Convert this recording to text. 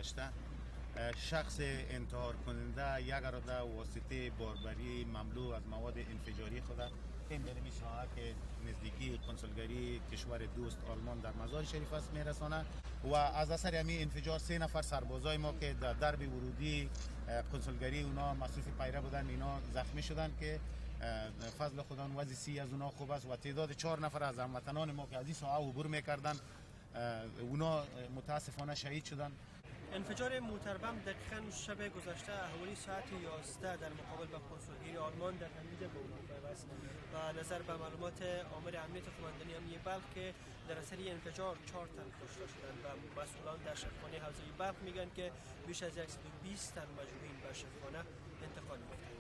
گذشته شخص انتحار کننده یک اراده واسطه باربری مملو از مواد انفجاری خود این در که نزدیکی کنسولگری کشور دوست آلمان در مزار شریف است میرسانه و از اثر همین انفجار سه نفر سربازای ما که در درب ورودی کنسولگری اونا مصروف پیره بودن، اینا زخمی شدن که فضل خدا وضع سی از اونا خوب است و تعداد 4 نفر از هموطنان ما که از این ساحه عبور میکردن، اونا متاسفانه شهید شدن. انفجار موتربم دقیقا شب گذشته حوالی ساعت 11 در مقابل به کنسولگری آلمان در همینجا به وقوع پیوست و نظر به معلومات آمر امنیت قماندانی امنیه بلخ که در اثر انفجار 4 تن کشته شدند و مسئولان در شفاخانه حوزه بلخ میگن که بیش از 120 تن مجروحین به شفاخانه انتقال یافتند.